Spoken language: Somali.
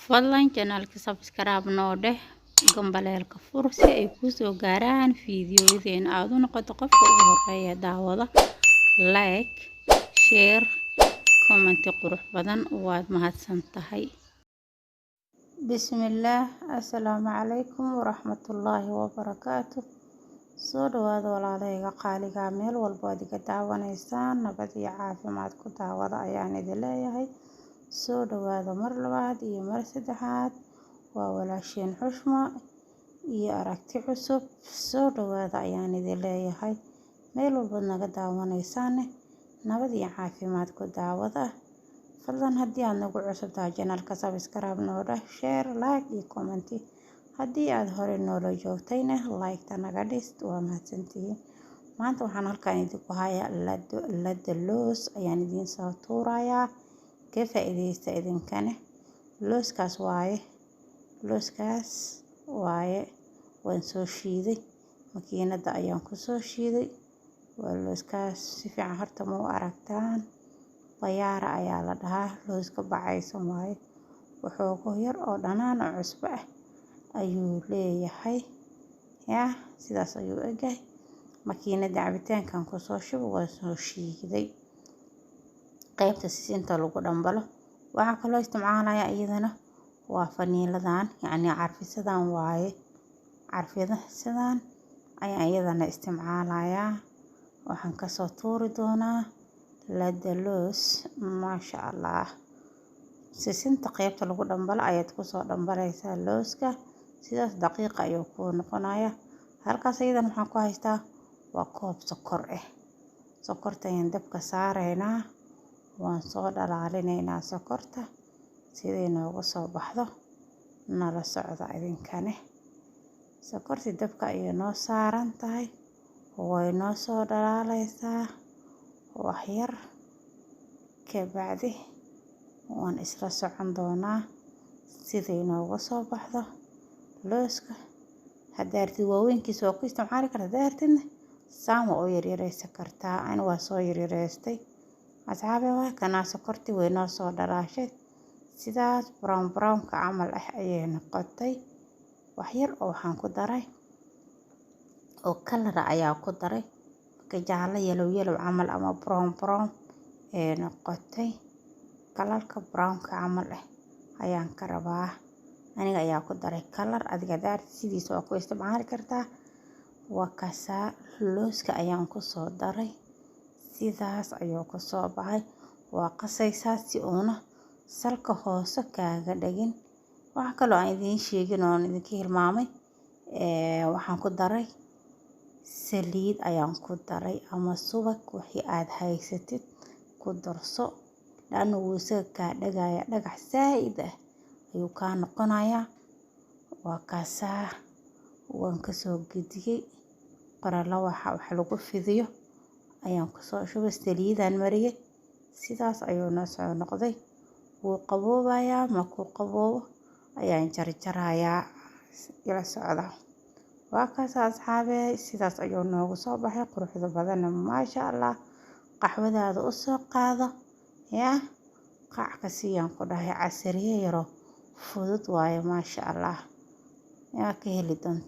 Fadlan channelka subscribe noo dheh, gambaleelka fur si ay kuu soo gaaraan fiidiyoyadeena, aada u noqoto qofka ugu horeeya daawada. Like, share, commenti qurux badan, waad mahadsan tahay. Bismillaah, assalaamu calaykum waraxmatullaahi wabarakaatu. Soo dhawaada walaalahayga qaaliga, meel walbo aad iga daawanaysaan, nabad iyo caafimaad ku daawada ayaan idin leeyahay. Soo dhawaada mar labaad iyo mar saddexaad, waa walaasheen Xushmo iyo aragti cusub. Soo dhawaada ayaan idin leeyahay, meel walbaad naga daawanaysaane nabad iyo caafimaad ku daawada. Fadlan haddii aad nagu cusub tahay channelka subscribe noo dheh, share, like iyo commenti. Haddii aad hore noola joogtayna like-ta naga dhis, waa mahadsantihiin. Maanta waxaan halkaan idinku hayaa lada loos ayaan idiin soo tuurayaa, ka faa'iidaysta idinkane. Looskaas waaye, looskaas waaye, waan soo shiiday, makiinada ayaan kusoo shiiday. Waa looskaas, si fiican horta ma u aragtaan? Bayaara ayaa la dhahaa, looska bacaysan waaye. Waxoogo yar oo dhanaan oo cusbo ah ayuu leeyahay. Yaa sidaas ayuu egyahay. Makiinada cabitaankan kusoo shubo, waan soo shiiday. Qaybta sisinta lagu dhambalo waxaa kaloo isticmaalaya iyadana waa faniiladan, yacni carfisadan waaye. Carfisadan ayaan iyadana isticmaalayaa. Waxaan kasoo tuuri doonaa lada loos, maasha Allah. Sisinta qaybta lagu dhambalo ayaad kusoo dhambalaysaa looska, sidaas daqiiqa ayuu kuu noqonaya. Halkaas iyadan waxaan ku haystaa waa koob sokor ah. Sokorta ayaan dabka saaraynaa, waan soo dhalaalinaynaa sokorta siday nooga soo baxdo. Nala socda idinkane. Sokortii dabka ayay noo saaran tahay, way noo soo dhalaalaysaa waxyar kabacdi. Waan isla socon doonaa siday nooga soo baxdo looska. Haddaa rabtid waaweynkiisa waa ku isticmaali kartaa, haddaa rabtidna saan waa u yaryareysan kartaa. Ani waa soo yaryareystay, asxaabe. Waa kanaa, sokortii way noo soo dhalaashay, sidaas brown brownka camal ah ayay noqotay. Waxyar oo waxaan ku daray oo color ayaa ku daray, marka jaallo, yellow yellow camal ama brown brown ee noqotay. Colorka brownka camal ah ayaan ka rabaa, aniga ayaa ku daray color. Adiga haddaa rabtid sidiisa waa ku isticmaali kartaa. Waa kasaa, looska ayaan kusoo daray, sidaas ayuu kusoo baxay. Waa qasaysaa si uuna salka hoose kaaga dhagin. Waxa kaloo aan idiin sheegin oon idinka hilmaamay, waxaan ku daray saliid ayaan ku daray ama subag, wixii aad haysatid ku darso, laana wuu isaga kaa dhagaya, dhagax zaa'id ah ayuu kaa noqonayaa. Waa kaasaa, waan kasoo gediyey. Qoralo waxa wax lagu fidiyo ayaan kusoo shubay, saliidaan mariyey, sidaas ayuu noo soo noqday. Wuu qaboobayaa, markuu qaboobo ayaan jarjarayaa, ila socda. Waa kaas asxaabe, sidaas ayuu noogu soo baxay quruxda badanna, maasha Allah. Qaxwadaada u soo qaado, yaa qac ka siiyaan ku dhahay. Casariye yaro fudud waaye, maasha Allah, yaa ka heli doonta.